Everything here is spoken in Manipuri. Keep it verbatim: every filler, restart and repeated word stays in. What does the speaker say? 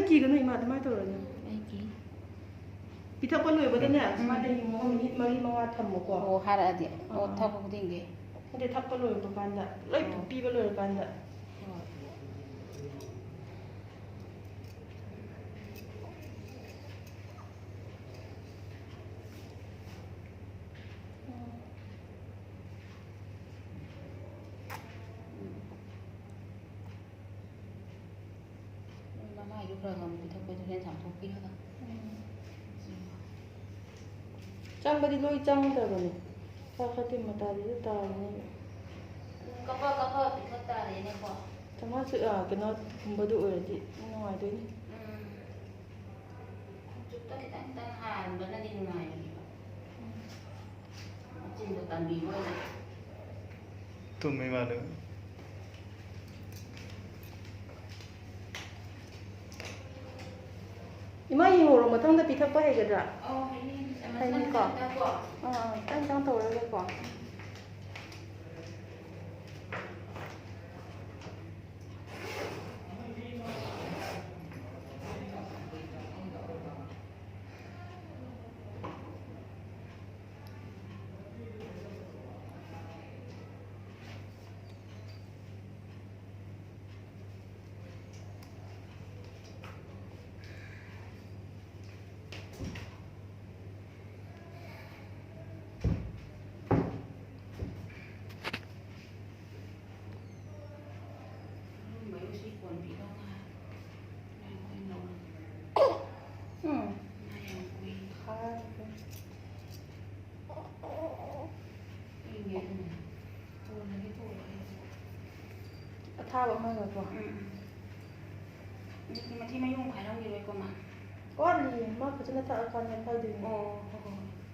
ꯀꯤꯒꯅꯨ ꯏꯃꯥ, ꯑꯗꯨꯃꯥꯏꯅ ꯇꯧꯔꯅꯨ꯫ ꯑꯩꯒꯤ ꯄꯤꯊꯛꯄ ꯂꯣꯏꯕꯗꯅꯦ, ꯎꯝ꯫ ꯁꯨꯃꯥꯏꯅ ꯌꯨꯡꯉꯒ ꯃꯤꯅꯤꯠ ꯃꯔꯤ ꯃꯉꯥ ꯊꯝꯃꯨꯀꯣ꯫ ꯑꯣ, ꯍꯥꯏꯔꯛꯑꯗꯤ꯫ ꯑꯣ, ꯑꯥ꯫ ꯊꯛꯄ ꯈꯨꯗꯤꯡꯒꯤ꯫ ꯅꯠꯇꯦ, ꯊꯛꯄ ꯂꯣꯏꯕ ꯀꯥꯟꯗ, ꯂꯣꯏ ꯑꯣ꯫ ꯄꯤꯕ ꯂꯣꯏꯔꯀꯥꯟꯗ꯫ ꯍꯣꯏ꯫ ꯎꯝ꯫ ꯃꯃꯥꯏꯗꯨ ꯈꯔ ꯈꯔ ꯑꯃꯨꯛ ꯄꯤꯊꯛꯄꯗ ꯍꯣꯔꯦꯟ ꯆꯥꯝꯊꯣꯛꯄꯤꯔꯒ꯫ ꯎꯝ꯫ ꯆꯪꯕꯗꯤ ꯂꯣꯏ ꯆꯪꯗꯕꯅꯦ꯫ ꯈꯔ ꯈꯔꯗꯤ ꯃꯇꯥꯏꯗꯨꯗ ꯇꯥꯕꯅꯦ꯫ ꯀꯞꯄ ꯀꯞꯄ ꯄꯤꯊꯛ ꯇꯥꯔꯦꯅꯦꯀꯣ꯫ ꯆꯥꯝꯃꯉꯥꯁꯨ, ꯑꯥ, ꯀꯩꯅꯣꯒꯨꯝꯕꯗꯨ ꯑꯣꯏꯔꯗꯤ ꯅꯨꯡꯉꯥꯏꯗꯣꯏꯅꯤ꯫ ꯎꯝ꯫ ꯈꯣꯡꯆꯨꯞꯇ ꯈꯤꯇꯪ ꯈꯤꯇꯪ ꯍꯥꯟꯕꯅꯗꯤ ꯅꯨꯡꯉꯥꯏꯕꯅꯦꯕ꯫ ꯎꯝ꯫ ꯃꯆꯤꯟꯗꯣ ꯇꯝꯕꯤꯕ ꯑꯣꯏꯅ꯫ ꯇꯨꯝꯃꯤ ꯃꯥꯜꯂꯦ꯫ ꯏꯃꯥ, ꯌꯦꯡꯍꯧꯔꯣ, ꯃꯊꯪꯗ ꯄꯤꯊꯛꯄ ꯍꯩꯒꯗ꯭ꯔꯥ? ꯑꯧ, ꯍꯩꯅꯤ, ꯍꯩꯅꯤ꯫ ꯍꯩꯅꯤꯀꯣ? ꯃꯊꯪꯗ ꯄꯤꯊꯛꯄ꯫ ꯑꯥ, ꯑꯥ, ꯈꯤꯇꯪ ꯈꯤꯇꯪ ꯇꯧꯔꯒꯀꯣ꯫ ꯎꯝ꯫ ꯑꯊꯥꯕ ꯑꯃꯒꯀꯣ꯫ ꯎꯝ, ꯎꯝ꯫ ꯍꯧꯖꯤꯛꯇꯤ ꯃꯊꯤ ꯃꯌꯨꯡ ꯐꯥꯏꯔꯝꯈꯤꯔꯣꯏꯀꯣ, ꯃꯥ? ꯋꯥꯠꯂꯤꯌꯦ, ꯃꯥ ꯐꯖꯅ ꯊꯛꯑꯀꯥꯟꯗ ꯐꯥꯏꯗꯣꯏꯅꯦ꯫ ꯑꯣ, ꯍꯣꯏ, ꯍꯣꯏ, ꯍꯣꯏ꯫